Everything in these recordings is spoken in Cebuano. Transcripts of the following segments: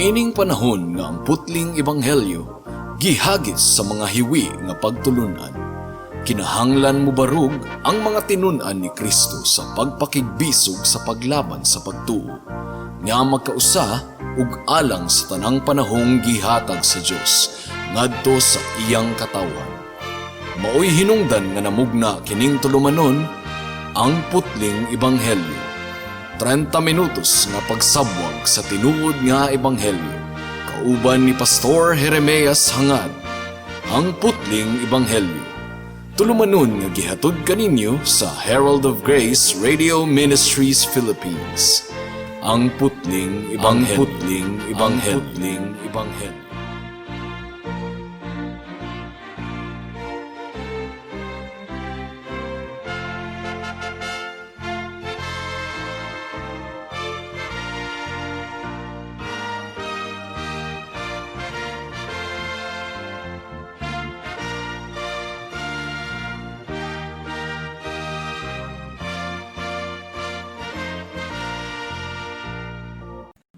Niining panahon nga ang putling ebanghelyo gihagis sa mga hiwi nga pagtulunan, kinahanglan mobarog ang mga tinun-an ni Kristo sa pagpakigbisog sa paglaban sa pagtuo nga magkausa ug alang sa tanang panahong gihatag sa Dios ngadto sa iyang katawhan. Maoy hinungdan nga namugna kining tulumanon, Ang Putling Ebanghelyo. 30 minutos nga pagsabwag sa tinuod nga ebanghelyo. Kauban ni Pastor Jeremias Hangad. Ang Putling Ebanghelyo. Tulumanon nga gihatod kaninyo sa Herald of Grace Radio Ministries Philippines. Ang Putling Ebanghelyo. Ang Putling Ebanghelyo. Ang Putling Ebanghelyo.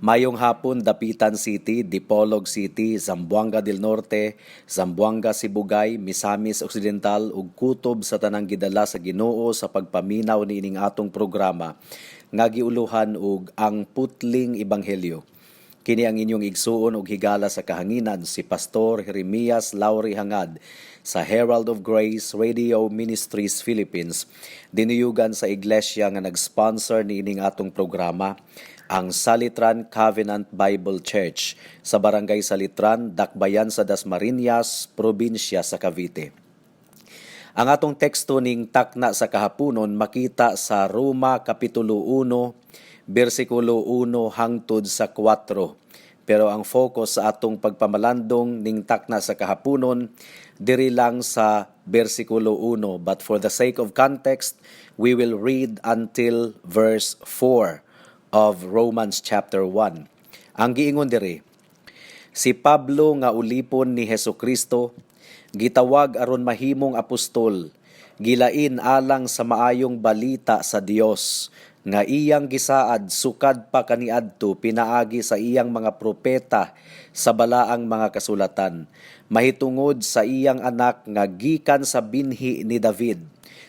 Mayong hapon, Dapitan City, Dipolog City, Zamboanga del Norte, Zamboanga Sibugay, Misamis Occidental ug kutob sa tanang gidala sa Ginoo sa pagpaminaw niining atong programa nga giuluhan og Ang Putling Ebanghelyo. Kini ang inyong igsuon ug higala sa kahanginan, si Pastor Jeremias Lauri Hangad sa Herald of Grace Radio Ministries Philippines, dinuyugan sa iglesia nga nag-sponsor niining atong programa, ang Salitran Covenant Bible Church sa Barangay Salitran, Dakbayan sa Dasmariñas, probinsya sa Cavite. Ang atong teksto ning takna sa kahaponon makita sa Roma Kapitulo 1, bersikulo 1 hangtod sa 4. Pero ang focus sa atong pagpamalandong ning takna sa kahaponon diri lang sa bersikulo 1. But for the sake of context, we will read until verse 4 of Romans chapter 1. Ang giingon diri, si Pablo nga ulipon ni Hesus Kristo, gitawag aron mahimong apostol, gilain alang sa maayong balita sa Dios nga iyang gisaad sukad pa kaniadto pinaagi sa iyang mga propeta sa balaang mga kasulatan, mahitungod sa iyang anak nga gikan sa binhi ni David,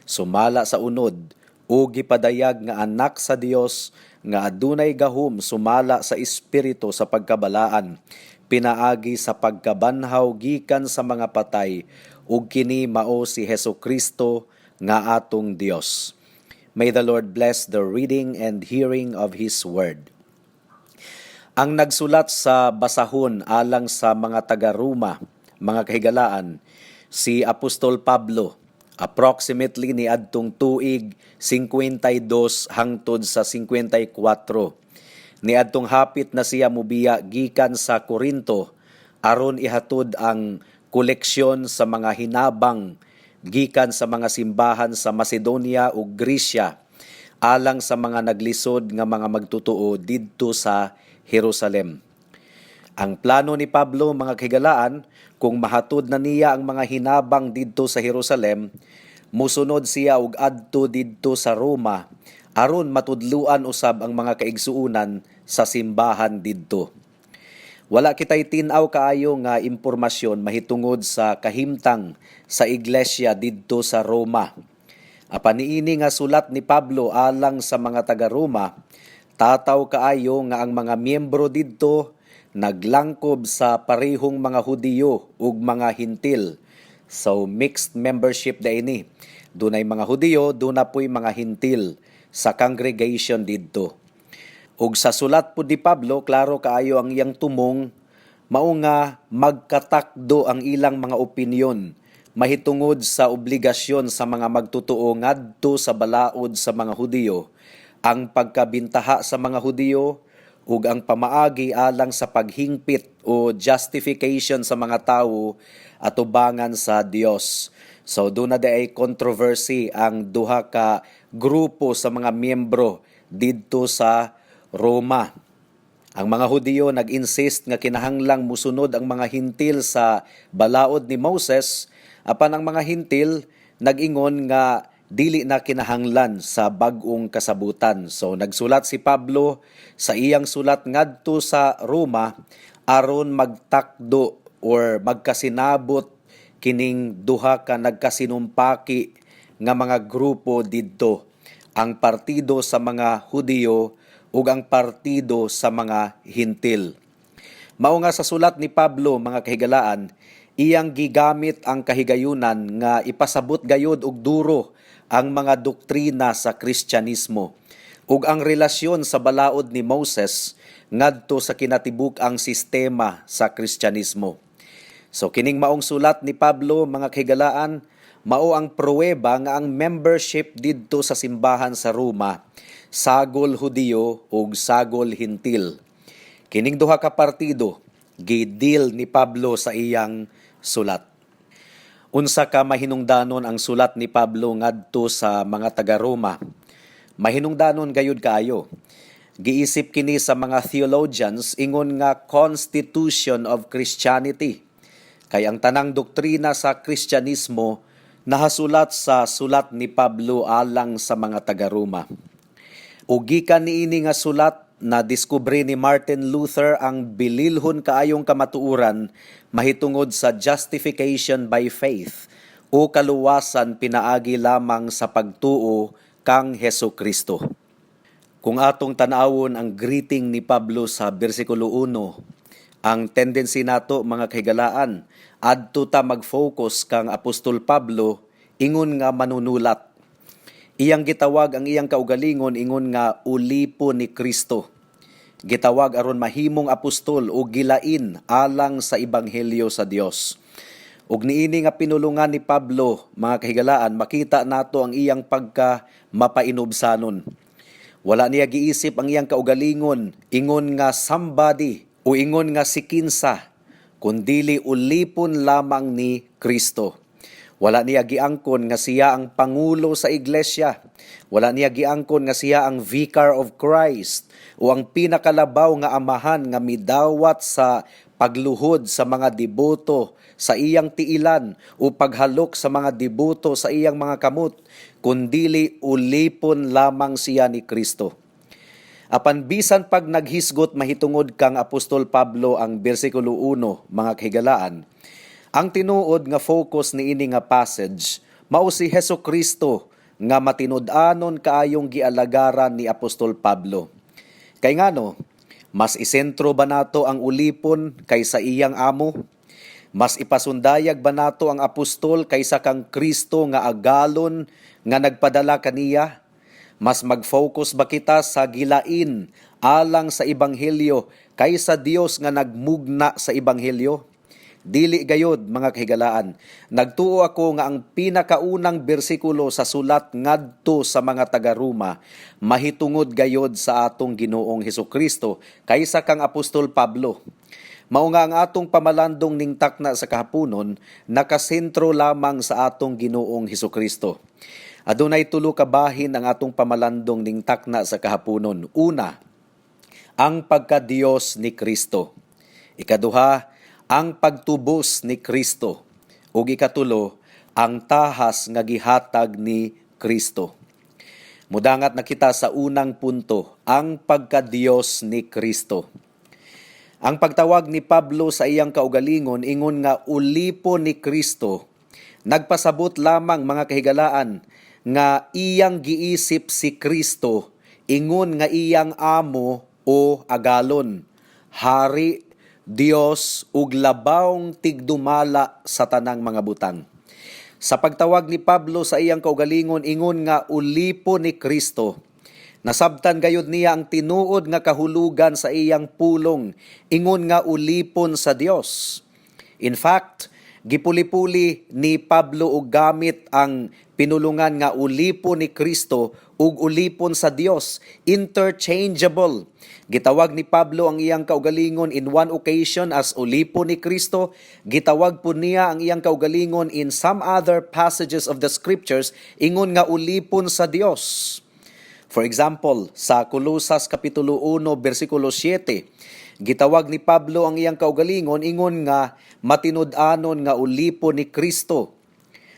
sumala sa unod, o gipadayag nga anak sa Dios nga adunay gahom sumala sa Espiritu sa pagkabalaan pinaagi sa pagkabanhaw gikan sa mga patay, ug kini mao si Hesus Kristo nga atong Dios. May the Lord bless the reading and hearing of His Word. Ang nagsulat sa basahon alang sa mga taga-Roma, mga kahigalaan, si Apostol Pablo, approximately ni adtong tuig 52 hangtod sa 54. Niadtong hapit na siya mubiya gikan sa Korinto aron ihatod ang koleksyon sa mga hinabang gikan sa mga simbahan sa Macedonia ug Grecia alang sa mga naglisod nga mga magtutuo didto sa Jerusalem. Ang plano ni Pablo, mga kahigalaan, kung mahatod na niya ang mga hinabang didto sa Jerusalem, musunod siya og adto didto sa Roma aron matudluan usab ang mga kaigsuonan sa simbahan didto. Wala kitay tin-aw kaayo nga impormasyon mahitungod sa kahimtang sa iglesia didto sa Roma. Apan niini nga sulat ni Pablo alang sa mga taga-Roma, tataw kaayo nga ang mga miyembro didto naglangkob sa parehong mga Hudiyo ug mga Hintil. So mixed membership da ini. Dunay mga Hudiyo, duna po'y mga Hintil sa congregation didto. Ug sa sulat po ni Pablo, klaro kaayo ang iyang tumong, mao nga magkatakdo ang ilang mga opinyon mahitungod sa obligasyon sa mga magtotoo ngadto sa balaod sa mga Hudiyo, ang pagkabintaha sa mga Hudiyo ug ang pamaagi alang sa paghingpit o justification sa mga tawo atubangan sa Dios. So doon na ay controversy ang duha ka grupo sa mga miyembro didto sa Roma. Ang mga Hudiyo nag-insist nga kinahanglang musunod ang mga Hintil sa balaod ni Moses, apan ang mga Hintil nag-ingon nga dili na kinahanglan sa bag-ong kasabutan. So nagsulat si Pablo sa iyang sulat ngadto sa Roma aron magtakdo or magkasinabot kining duha ka nagkasinumpaki nga mga grupo didto, ang partido sa mga Hudiyo ug ang partido sa mga Hintil. Mao nga sa sulat ni Pablo, mga kahigalaan, iyang gigamit ang kahigayunan nga ipasabot gayod og duro ang mga doktrina sa Kristyanismo ug ang relasyon sa balaod ni Moses ngadto sa kinatibuk-ang sistema sa Kristyanismo. So kining maong sulat ni Pablo, mga kahigalaan, mao ang pruweba nga ang membership didto sa simbahan sa Roma sagol Hudiyo ug sagol Hintil. Kining duha ka partido gi-deal ni Pablo sa iyang sulat. Unsa ka mahinungdanon ang sulat ni Pablo ngadto sa mga taga-Roma? Mahinungdanon gayud kaayo. Giisip kini sa mga theologians ingon nga constitution of Christianity. Kay ang tanang doktrina sa Kristyanismo nahasulat sa sulat ni Pablo alang sa mga taga-Roma. Ug gikan niini nga sulat, na diskubre ni Martin Luther ang bililhon kaayong kamatuoran mahitungod sa justification by faith o kaluwasan pinaagi lamang sa pagtuo kang Heso Kristo. Kung atong tan-awon ang greeting ni Pablo sa bersikulo 1, ang tendency nato, mga kahigalaan, adto ta mag-focus kang Apostol Pablo ingon nga manunulat. Iyang gitawag ang iyang kaugalingon ingon nga ulipo ni Kristo. Gitawag aron mahimong apostol o gilain alang sa ebanghelyo sa Dios. Ug niini nga pinulungan ni Pablo, mga kahigalaan, makita nato ang iyang pagka mapainubsanon. Wala niya giisip ang iyang kaugalingon ingon nga somebody o ingon nga si kinsa, kundili ulipon lamang ni Kristo. Wala niya giangkon nga siya ang pangulo sa iglesia. Wala niya giangkon nga siya ang vicar of Christ o ang pinakalabaw nga amahan nga midawat sa pagluhod sa mga deboto sa iyang tiilan o paghalok sa mga deboto sa iyang mga kamot, kundili ulipon lamang siya ni Kristo. Apan bisan pag naghisgot mahitungod kang Apostol Pablo ang bersikulo 1, mga kahigalaan, ang tinuod nga focus niini nga passage mao si Heso Kristo nga matinud-anon kaayong gialagaran ni Apostol Pablo. Kay ngano, mas isentro ba nato ang ulipon kaysa iyang amo? Mas ipasundayag ba nato ang apostol kaysa kang Kristo nga agalon nga nagpadala kaniya? Mas mag-focus ba kita sa gilain alang sa ebanghelyo kaysa Dios nga nagmugna sa ebanghelyo? Dili gayod, mga kahigalaan. Nagtuo ako nga ang pinakaunang bersikulo sa sulat ngadto sa mga taga-Roma mahitungod gayod sa atong Ginoong Hesukristo kaysa kang Apostol Pablo. Mao nga ang atong pamalandong ning takna sa kahaponon nakasentro lamang sa atong Ginoong Hesukristo. Adunay tulo ka bahin ang atong pamalandong ning takna sa kahaponon. Una, ang pagka-Dios ni Kristo. Ikaduha, ang pagtubos ni Kristo. Ug ikatulo, ang tahas nga gihatag ni Kristo. Mudangat na kita sa unang punto, ang pagka-Dios ni Kristo. Ang pagtawag ni Pablo sa iyang kaugalingon ingon nga ulipo ni Kristo, nagpasabot lamang, mga kahigalaan, nga iyang giisip si Kristo ingon nga iyang amo o agalon, hari, Dios ug labawng tigdumala sa tanang mga butang. Sa pagtawag ni Pablo sa iyang kaugalingon ingon nga ulipo ni Kristo, nasabtan gayud niya ang tinuod nga kahulugan sa iyang pulong ingon nga ulipon sa Dios. In fact, gipuli-puli ni Pablo og gamit ang pinulungan nga ulipo ni Kristo ug ulipon sa Dios, interchangeable. Gitawag ni Pablo ang iyang kaugalingon in one occasion as ulipo ni Kristo. Gitawag po niya ang iyang kaugalingon in some other passages of the scriptures ingon nga ulipon sa Dios. For example, sa Kolosas Kapitulo 1 bersikulo 7, gitawag ni Pablo ang iyang kaugalingon ingon nga matinud-anon nga ulipo ni Kristo.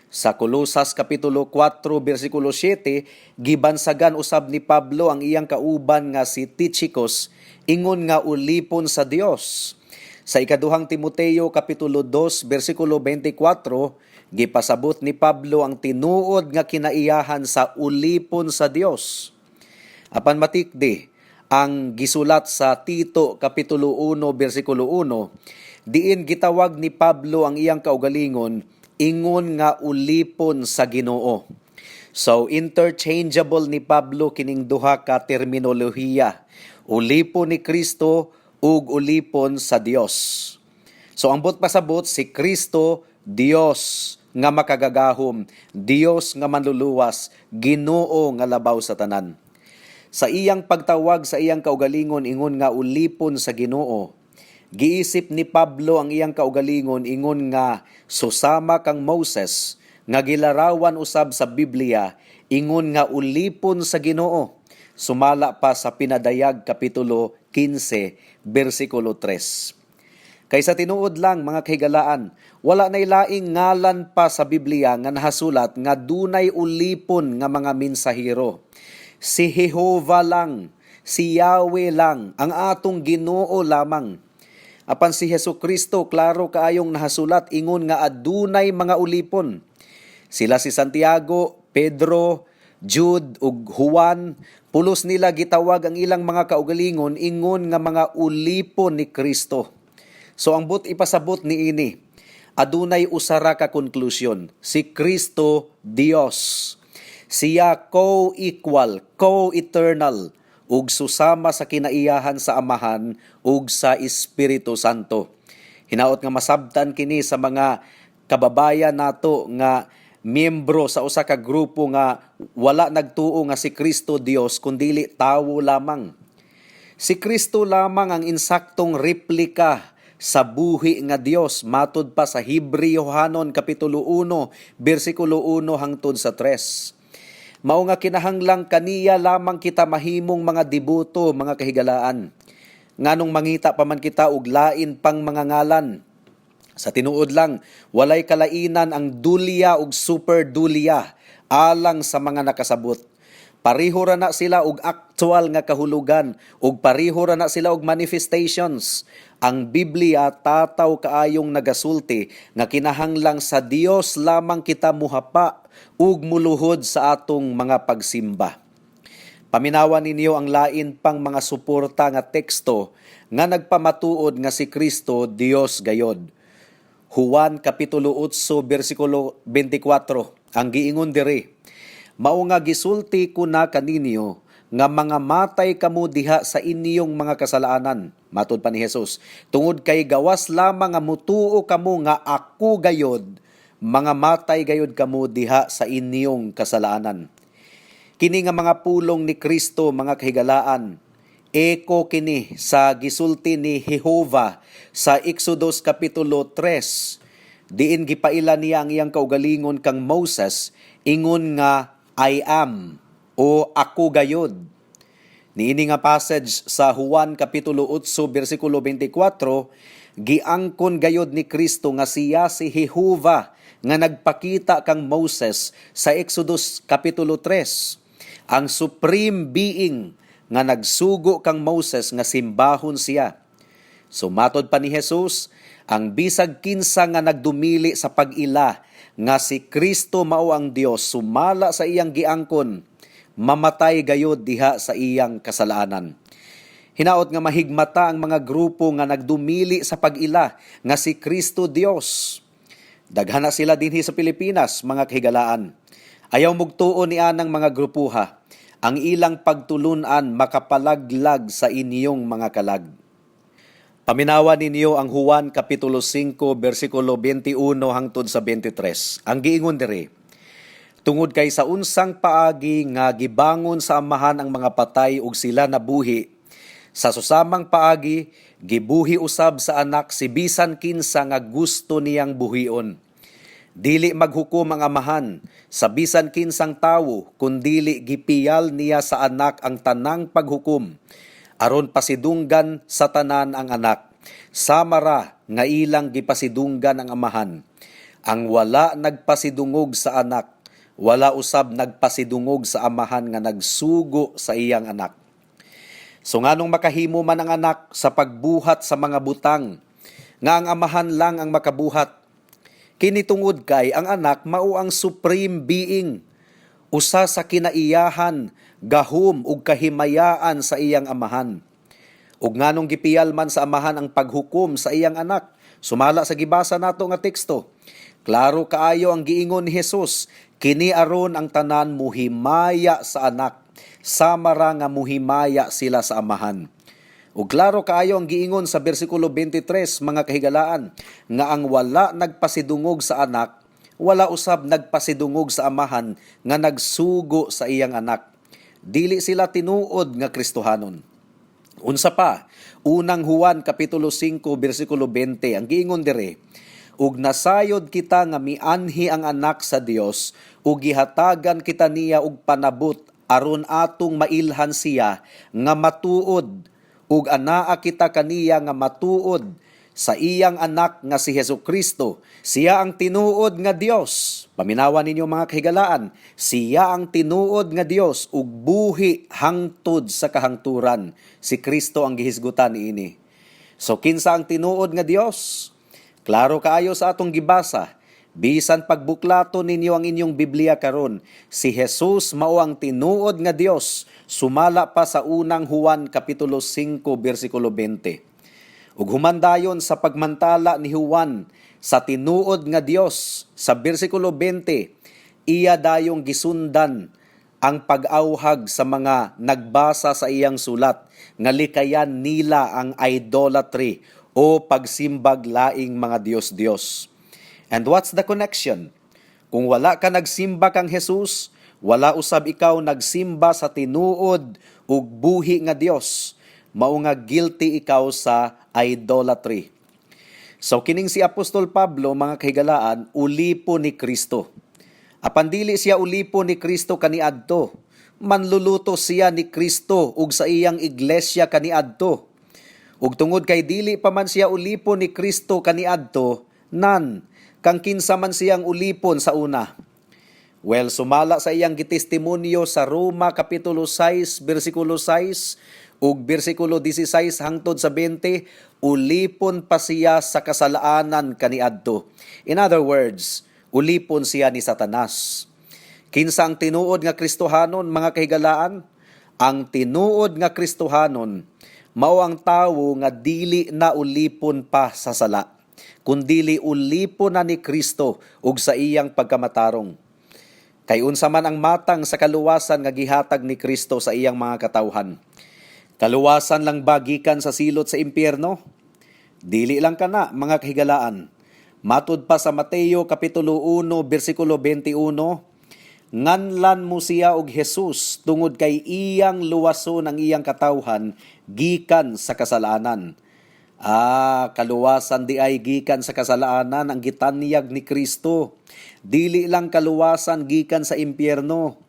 Sa Kolosas kapitulo 4 bersikulo 7, gibansagan usab ni Pablo ang iyang kauban nga si Tychicus ingon nga ulipon sa Dios. Sa ikaduhang Timoteo kapitulo 2 bersikulo 24, gipasabot ni Pablo ang tinuod nga kinaiyahan sa ulipon sa Dios. Apan matikdi ang gisulat sa Tito kapitulo 1 bersikulo 1, diin gitawag ni Pablo ang iyang kaugalingon ingon nga ulipon sa Ginoo. So interchangeable ni Pablo kining duha ka terminolohiya, ulipon ni Kristo ug ulipon sa Dios. So ang buot pasabot, si Kristo Dios nga makagagahom, Dios nga manluluwas, Ginoo nga labaw sa tanan. Sa iyang pagtawag sa iyang kaugalingon ingon nga ulipon sa Ginoo, giisip ni Pablo ang iyang kaugalingon ingon nga susama kang Moses nga gilarawan usab sa Biblia ingon nga ulipon sa Ginoo. Sumala pa sa Pinadayag kapitulo 15 bersikulo 3. Kay sa tinuod lang, mga kahigalaan, wala nay laing ngalan pa sa Biblia nga nahasulat nga dunay ulipon nga mga mensahero. Si Jehova lang, si Yahweh lang, ang atong Ginoo lamang. Apan si Hesus Kristo, klaro kaayong nahasulat ingon nga adunay mga ulipon. Sila si Santiago, Pedro, Jude ug Juan, pulos nila gitawag ang ilang mga kaugalingon ingon nga mga ulipon ni Kristo. So ang buot ipasabot niini, adunay usara ka konklusyon: si Kristo Dios. Siya co-equal, co-eternal ug susama sa kinaiyahan sa Amahan ug sa Espiritu Santo. Hinaot nga masabtan kini sa mga kababayan nato nga miyembro sa usa ka grupo nga wala nagtuo nga si Kristo Dios kundili tawo lamang. Si Kristo lamang ang insaktong replika sa buhi nga Dios matud pa sa Hebreohanon kapitulo 1 bersikulo 1 hangtod sa 3. Mao nga kinahanglang kaniya lamang kita mahimong mga deboto, mga kahigalaan. Nganong mangita pa man kita og lain pang mga ngalan? Sa tinuod lang, walay kalainan ang dulia ug super dulia alang sa mga nakasabot. Pareho ra na sila og actual nga kahulugan ug pareho ra na sila og manifestations. Ang Biblia tataw kaayong nagasulti nga kinahanglang sa Dios lamang kita muhapa ug muluhod sa atong mga pagsimba. Paminawan ninyo ang lain pang mga suporta nga teksto nga nagpamatuod nga si Kristo Dios gayod. Juan kapitulo 8 bersikulo 24 ang giingon diri: "Mao nga gisulti ko na kaninyo nga mga matay kamo diha sa inyong mga kasalanan," matud pa ni Jesus, "tungod kay gawas lamang nga mutuo kamo nga ako gayod, mga matay gayod kamo diha sa inyong kasalanan." Kini nga mga pulong ni Kristo, mga kahigalaan, eko kini sa gisulti ni Jehova sa Exodus kapitulo 3, diin gipaila niya ang iyang kaugalingon kang Moses ingon nga "I am" o "Ako gayod." Niini nga passage sa Juan kapitulo 8 bersikulo 24, giangkon gayod ni Kristo nga siya si Jehova nga nagpakita kang Moses sa Exodus kapitulo 3. Ang supreme being nga nagsugo kang Moses nga simbahon siya. So matod pa ni Jesus, ang bisag kinsa nga nagdumili sa pag-ila nga si Kristo mao ang Dios sumala sa iyang giangkon, mamatay gayod diha sa iyang kasalanan. Hinaot nga mahigmata ang mga grupo nga nagdumili sa pag-ila nga si Kristo Dios. Daghan na sila dinhi sa Pilipinas, mga kahigalaan. Ayaw mugtuo ni anang mga grupuha. Ang ilang pagtulunan makapalaglag sa inyong mga kalag. Paminawa ninyo ang Juan Kapitulo 5, versikulo 21 hangtod sa 23. Ang giingon diri: "Tungod kay sa unsang paagi nga gibangon sa Amahan ang mga patay ug sila nabuhi, sa susamang paagi gibuhi usab sa Anak si bisan kinsa nga gusto niyang buhion. Dili maghukom ang Amahan sa bisan kinsang tawo, kundili gipiyal niya sa Anak ang tanang paghukom, aron pasidunggan sa tanan ang Anak sama ra nga ilang gipasidunggan ang Amahan. Ang wala nagpasidungog sa Anak, wala usab nagpasidungog sa Amahan nga nagsugo sa iyang Anak. So nganong makahimo man ang Anak sa pagbuhat sa mga butang nga ang Amahan lang ang makabuhat? Kini tungod kay ang Anak mao ang supreme being, usa sa kinaiyahan, gahom ug kahimayaan sa iyang Amahan. Ug nganong gipiyal man sa Amahan ang paghukom sa iyang Anak? Sumala sa gibasa nato nga teksto, klaro kaayo ang giingon ni Jesus, kini aron ang tanan muhimaya sa Anak, sama ra nga muhimaya sila sa Amahan. Ug klaro kaayo ang giingon sa bersikulo 23, mga kahigalaan, nga ang wala nagpasidungog sa Anak, wala usab nagpasidungog sa Amahan nga nagsugo sa iyang Anak. Dili sila tinuod nga Kristohanon. Unsa pa? Unang Juan kapitulo 5 bersikulo 20 ang giingon dire: "Ug nasayod kita nga mianhi ang Anak sa Dios ug gihatagan kita niya og panabot aron atong mailhan siya nga matuod, ug anaa kita kaniya nga matuod sa iyang Anak nga si Hesus Kristo. Siya ang tinuod nga Dios." Paminawa ninyo, mga kahigalaan, siya ang tinuod nga Dios ug buhi hangtod sa kahangturan. Si Kristo ang gihisgutan niini. So kinsa ang tinuod nga Dios? Klaro kaayo sa atong gibasa. Bisan pagbuklato ninyo ang inyong Biblia karon, si Jesus mao ang tinuod nga Dios, sumala pa sa Unang Juan kapitulo 5 bersikulo 20. Ug human dayon sa pagmantala ni Juan sa tinuod nga Dios sa bersikulo 20, iya dayong gisundan ang pag-awhag sa mga nagbasa sa iyang sulat nga likayan nila ang idolatry o pagsimbag laing mga diyos-diyos. And what's the connection? Kung wala ka nagsimba kang Jesus, wala usab ikaw nagsimba sa tinuod ug buhi nga Dios. Mao nga guilty ikaw sa idolatry. So kining si Apostol Pablo, mga kahigalaan, ulipon ni Kristo. Apan dili siya ulipon ni Kristo kaniadto. Manlulutos siya ni Kristo ug sa iyang iglesia kaniadto. Ug tungod kay dili pa man siya ulipon ni Kristo kaniadto, nan kang kinsa man siyang ulipon sa una? Well, sumala sa iyang gitestimonyo sa Roma kapitulo 6 bersikulo 6 ug bersikulo 16 hangtod sa 20, ulipon pa siya sa kasalaanan kaniadto. In other words, ulipon siya ni Satanas. Kinsa ang tinuod nga Kristohanon, mga kahigalaan? Ang tinuod nga Kristohanon mao ang tawo nga dili na ulipon pa sa sala, kundili ulipon na ni Kristo ug sa iyang pagkamatarong. Kay unsa man ang matang sa kaluwasan nga gihatag ni Kristo sa iyang mga katawhan? Kaluwasan lang ba gikan sa silot sa impyerno? Dili lang kana, mga kahigalaan. Matud pa sa Mateo kapitulo 1 bersikulo 21, "Nganlan mo siya og Jesus tungod kay iyang luwason ang iyang katawhan gikan sa kasalanan." Ah, kaluwasan di ay gikan sa kasalanan ang gitanyag ni Kristo. Dili lang kaluwasan gikan sa impyerno.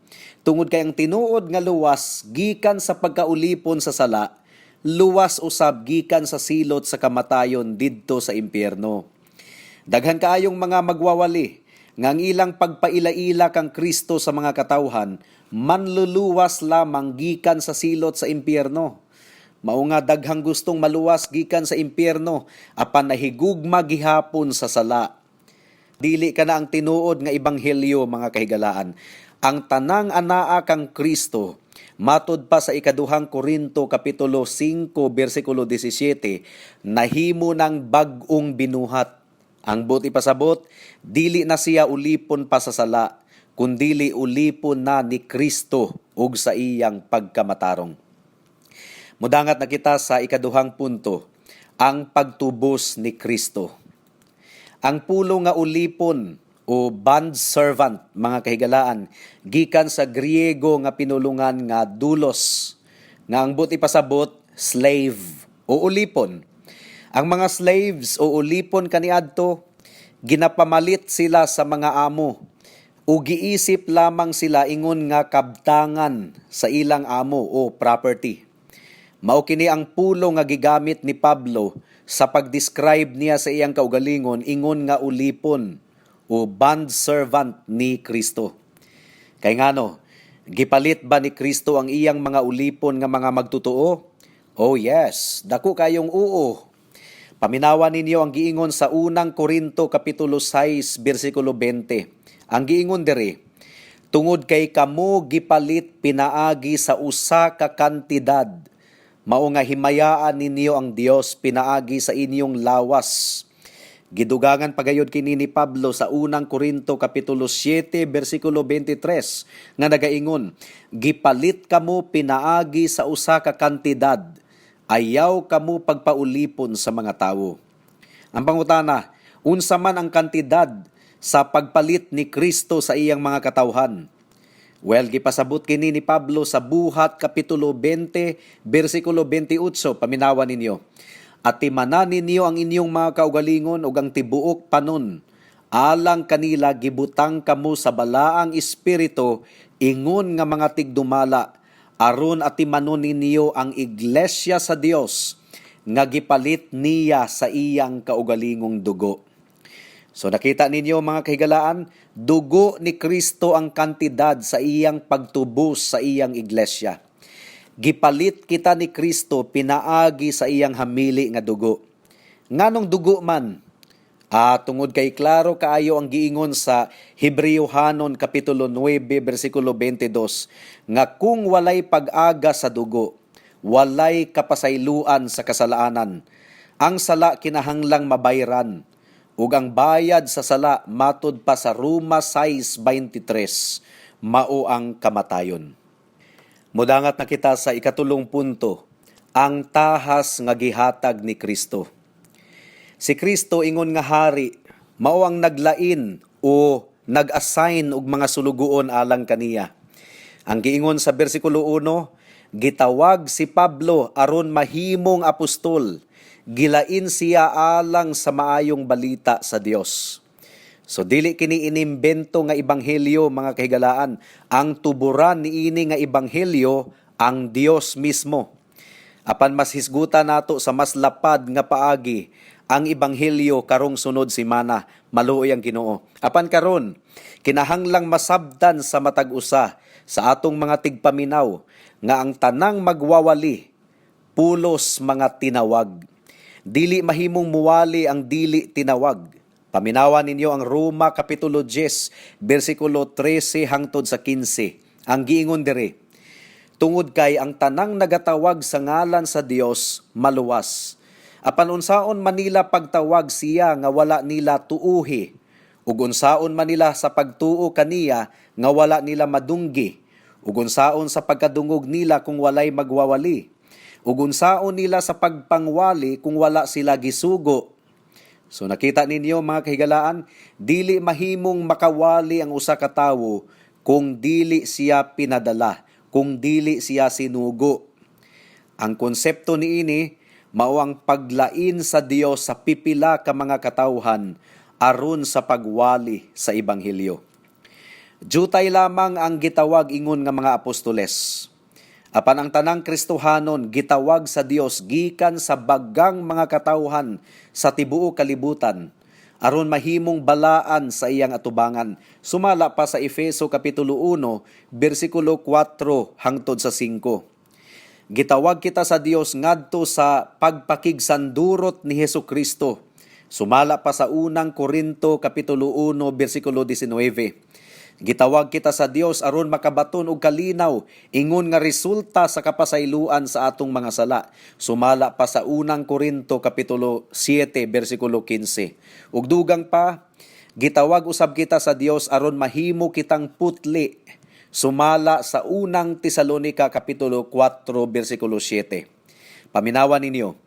Tungod kay ang tinuod nga luwas gikan sa pagkaulipon sa sala, luwas usab gikan sa silot sa kamatayon didto sa impyerno. Daghan kaayong mga magwawali nga ang ilang pagpaila-ila kang Kristo sa mga katawhan manluluwas lamang gikan sa silot sa impyerno. Mao nga daghang gustong maluwas gikan sa impyerno apan nahigugma gihapon sa sala. Dili kana ang tinuod nga ebanghelyo, mga kahigalaan. Ang tanang anaa kang Kristo, matud pa sa Ikaduhang Korinto kapitulo 5 bersikulo 17, nahimo ng bag-ong binuhat. Ang buot ipasabot, dili na siya ulipon pa sa sala, kundili ulipon na ni Kristo ug sa iyang pagkamatarong. Mudangat na kita sa ikaduhang punto, ang pagtubos ni Kristo. Ang pulong nga ulipon o bond servant, mga kahigalaan, gikan sa Griego nga pinulungan nga doulos, nga ang buot ipasabot, slave o ulipon. Ang mga slaves o ulipon kaniadto, ginapamalit sila sa mga amo o giisip lamang sila ingon nga kabtangan sa ilang amo o property. Mao kini ang pulong nga gigamit ni Pablo sa pag-describe niya sa iyang kaugalingon ingon nga ulipon o bond servant ni Kristo. Kay ngano, gipalit ba ni Kristo ang iyang mga ulipon nga mga magtotoo? Oh yes, dako kayong oo. Paminawa ninyo ang giingon sa Unang Korinto kapitulo 6 bersikulo 20. Ang giingon diri, "Tungod kay kamo gipalit pinaagi sa usa ka kantidad, mao nga himayaan ninyo ang Dios pinaagi sa inyong lawas." Gidugangan pagayod kini ni Pablo sa Unang Korinto kapitulo 7 bersikulo 23 nga nagaingon, "Gipalit kamo pinaagi sa usa ka kantidad, ayaw kamo pagpaulipon sa mga tawo." Ang pangutana, unsa man ang kantidad sa pagpalit ni Kristo sa iyang mga katawhan? Well, gipasabot kini ni Pablo sa Buhat kapitulo 20 bersikulo 28, paminawa ninyo. "Atimanan ninyo ang inyong mga kaugalingon ug ang tibuok panon. Alang kanila gibutang kamo sa Balaang Espiritu ingon nga mga tigdumala aron atimanon ninyo ang iglesia sa Dios nga gipalit niya sa iyang kaugalingong dugo." So nakita ninyo, mga kahigalaan, dugo ni Kristo ang kantidad sa iyang pagtubos sa iyang iglesia. Gipalit kita ni Kristo pinaagi sa iyang hamili nga dugo. Nganong dugo man? Tungod kay klaro kaayo ang giingon sa Hebreohanon kapitulo 9 bersikulo 22 nga kung walay pag-aga sa dugo, walay kapasayloan sa kasalanan. Ang sala kinahanglang mabayran ug ang bayad sa sala, matud pa sa Roma 6:23, mao ang kamatayon. Mudangat na kita sa ikatulong punto, ang tahas nga gihatag ni Kristo. Si Kristo ingon nga hari, mao ang naglain o nag-assign og mga sulugoon alang kaniya. Ang giingon sa bersikulo 1, gitawag si Pablo aron mahimong apostol, gilain siya alang sa maayong balita sa Dios. So dili kini inimbento nga ebanghelyo, mga kahigalaan. Ang tuburan niini nga ebanghelyo ang Dios mismo. Apan mas hisgutan nato sa mas lapad nga paagi ang ebanghelyo karong sunod semana, maluoy ang Ginoo. Apan karon, kinahanglang masabtan sa matag usa sa atong mga tigpaminaw nga ang tanang magwawali pulos mga tinawag. Dili mahimong muwali ang dili tinawag. Paminawa ninyo ang Roma kapitulo 10 bersikulo 13 hangtod sa 15. Ang giingon diri, "Tungod kay ang tanang nagatawag sa ngalan sa Dios maluwas. Apan unsaon man nila pagtawag siya nga wala nila tuuhi? Ug unsaon man nila sa pagtuo kaniya nga wala nila madunggi? Ug unsaon sa pagkadungog nila kung walay magwawali? Ug unsaon nila sa pagpangwali kung wala sila gisugo?" So nakita ninyo, mga kahigalaan, dili mahimong makawali ang usa ka tawo kung dili siya pinadala, kung dili siya sinugo. Ang konsepto niini mao ang paglain sa Dios sa pipila ka mga katawhan aron sa pagwali sa ebanghelyo. Jutay lamang ang gitawag ingon nga mga apostoles. Apan ang tanang Kristohanon gitawag sa Dios gikan sa bagang mga katawhan sa tibuok kalibutan aron mahimong balaan sa iyang atubangan. Sumala pa sa Efeso kapitulo 1 bersikulo 4 hangtod sa 5. Gitawag kita sa Dios ngadto sa pagpakigsandurot ni Hesus Kristo. Sumala pa sa Unang Korinto kapitulo 1 bersikulo 19. Gitawag kita sa Dios aron makabaton og kalinaw ingon nga resulta sa kapasayloan sa atong mga sala. Sumala pa sa Unang Korinto kapitulo 7 bersikulo 15. Ug dugang pa, gitawag usab kita sa Dios aron mahimo kitang putli. Sumala sa Unang Tesalonika kapitulo 4 bersikulo 7. Paminawa ninyo,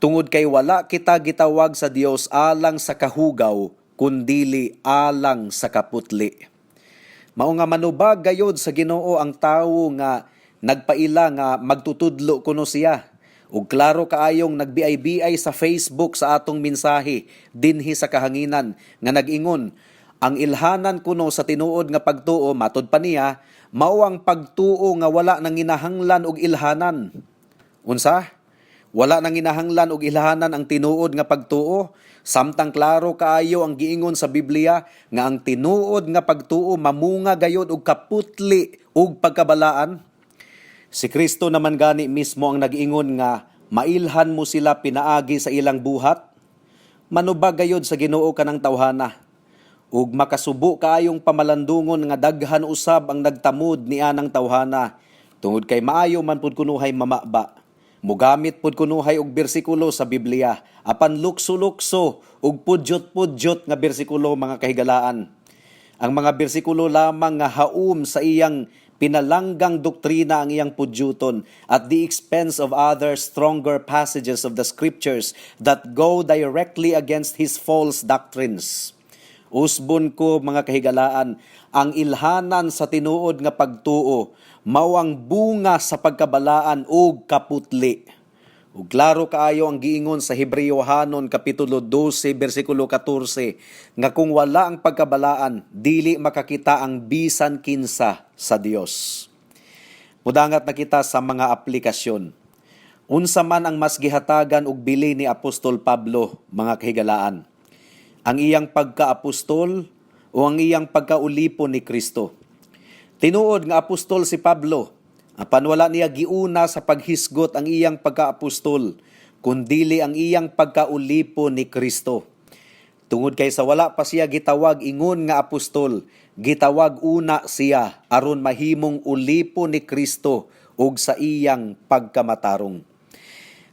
"Tungod kay wala kita gitawag sa Dios alang sa kahugaw, kundili alang sa kaputli." Mao nga manubag gayod sa Ginoo ang tawo nga nagpaila nga magtutudlo kuno siya. Ug klaro kaayong nagbiay-biay sa Facebook sa atong mensahe dinhi sa kahanginan nga nag-ingon ang ilhanan kuno sa tinuod nga pagtuo, matod pa niya, mao ang pagtuo nga wala nang ginahanglan og ilhanan. Unsa? Wala nang ginahanglan og ilhanan ang tinuod nga pagtuo? Samtang klaro kaayo ang giingon sa Biblia nga ang tinuod nga pagtuo mamunga gayod og kaputli ug pagkabalaan. Si Kristo naman gani mismo ang nag-ingon nga mailhan mo sila pinaagi sa ilang buhat. Manubag gayod sa Ginoo kanang tawhana. Ug makasubo kaayong pamalandungon nga daghan usab ang nagtamod ni anang tawhana tungod kay maayo man pud kunuhay mamaba. Mugamit pud kunuhay og bersikulo sa Biblia apan lukso-lukso ug pudyot-pudyot nga bersikulo, mga kahigalaan. Ang mga bersikulo lamang nga haum sa iyang pinalanggang doktrina ang iyang pudyuton at the expense of other stronger passages of the scriptures that go directly against his false doctrines. Usbon ko, mga kahigalaan, ang ilhanan sa tinuod nga pagtuo mao ang bunga sa pagkabalaan ug kaputli. Ug klaro kaayo ang giingon sa Hebreohanon kapitulo 12 bersikulo 14 nga kung wala ang pagkabalaan, dili makakita ang bisan kinsa sa Dios. Mudangat na kita sa mga aplikasyon. Unsa man ang mas gihatagan og bili ni Apostol Pablo, mga kahigalaan? Ang iyang pagkaapostol o ang iyang pagkaulipon ni Kristo? Tinuod nga apostol si Pablo, apan wala niya giuna sa paghisgot ang iyang pagkaapostol, kundili ang iyang pagkaulipon ni Kristo. Tungod kay sa wala pa siya gitawag ingon nga apostol, gitawag una siya aron mahimong ulipon ni Kristo ug sa iyang pagkamatarong.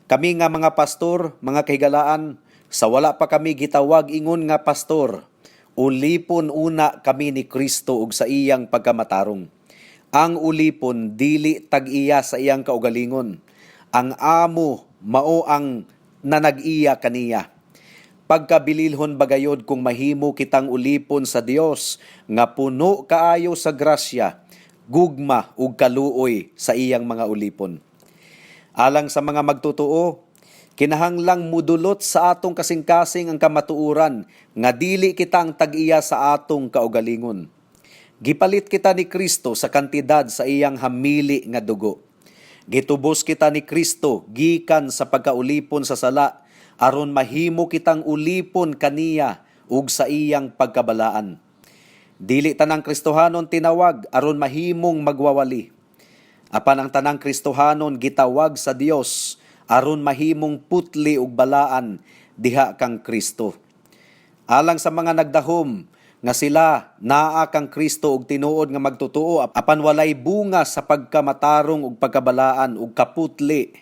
Kami nga mga pastor, mga kahigalaan, sa wala pa kami gitawag ingon nga pastor, ulipon una kami ni Kristo ug sa iyang pagkamatarong. Ang ulipon dili tag-iya sa iyang kaugalingon. Ang amo mao ang nanag-iya kaniya. Pagkabililhon bagayod kung mahimo kitang ulipon sa Dios nga puno kaayo sa grasya, gugma ug kaluoy sa iyang mga ulipon. Alang sa mga magtotoo, kinahanglang mudulot sa atong kasing-kasing ang kamatuoran nga dili kita ang tag-iya sa atong kaugalingon. Gipalit kita ni Kristo sa kantidad sa iyang hamili nga dugo. Gitubos kita ni Kristo gikan sa pagkaulipon sa sala aron mahimo kitang ulipon kaniya ug sa iyang pagkabalaan. Dili tanang Kristohanon tinawag aron mahimong magwawali. Apan ang tanang Kristohanon gitawag sa Dios aron mahimong putli ug balaan diha kang Kristo. Alang sa mga nagdahom nga sila naa kang Kristo ug tinuod nga magtotoo apan walay bunga sa pagkamatarong ug pagkabalaan ug kaputli,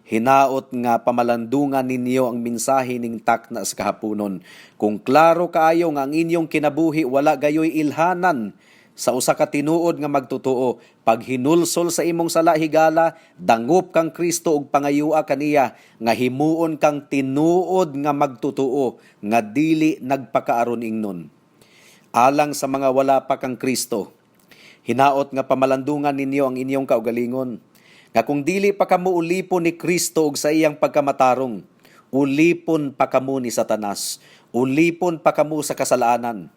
hinaot nga pamalandungan ninyo ang mensahe ning takna sa kahaponon. Kung klaro kaayo nga ang inyong kinabuhi wala gayoy ilhanan sa usa ka tinuod nga magtotoo, paghinulsol sa imong sala, higala, dangop kang Kristo ug pangayua kaniya nga himuon kang tinuod nga magtotoo nga dili nagpakaaron ingnon. Alang sa mga wala pa kang Kristo, hinaot nga pamalandungan ninyo ang inyong kaugalingon. Nga kung dili pa kamo ulipon ni Kristo ug sa iyang pagkamatarong, ulipon pa kamo ni Satanas, ulipon pa kamo sa kasalanan.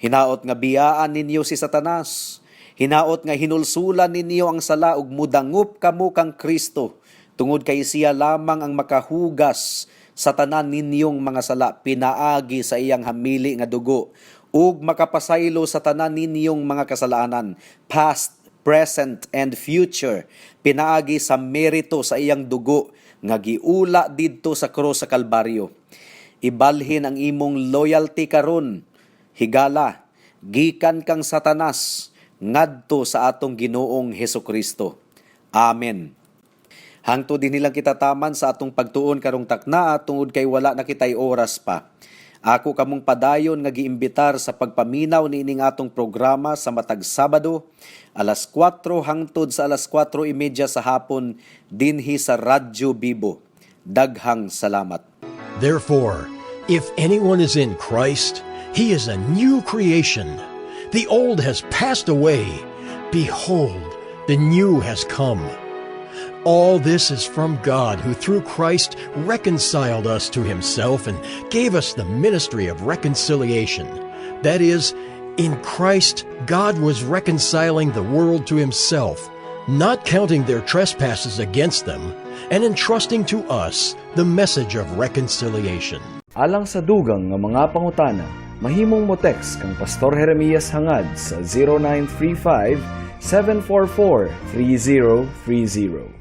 Hinaot nga biyaan ninyo si Satanas. Hinaot nga hinulsulan ninyo ang sala ug mudangup kamo kang Kristo tungod kay siya lamang ang makahugas sa tanan ninyong mga sala pinaagi sa iyang hamili nga dugo ug makapasaylo sa tanan ninyong mga kasalanan, past, present and future, pinaagi sa merito sa iyang dugo nga giula didto sa krus sa Kalbaryo. Ibalhin ang imong loyalty karon, higala, gikan kang Satanas ngadto sa atong Ginoong Hesukristo. Amen. Hangtod dinhi lang kita taman sa atong pagtuon karong takna tungod kay wala na kitay oras pa. Ako kamong padayon nga giimbitar sa pagpaminaw niining atong programa sa matag Sabado alas 4 hangtod sa alas 4:30 sa hapon dinhi sa Radyo Bibo. Daghang salamat. Therefore, if anyone is in Christ, he is a new creation. The old has passed away. Behold, the new has come. All this is from God, who through Christ reconciled us to himself and gave us the ministry of reconciliation. That is, in Christ, God was reconciling the world to himself, not counting their trespasses against them, and entrusting to us the message of reconciliation. Alang sa dugang nga mga pangutana, mahimong mo text kang Pastor Jeremias Hangad sa 0935 744 3030.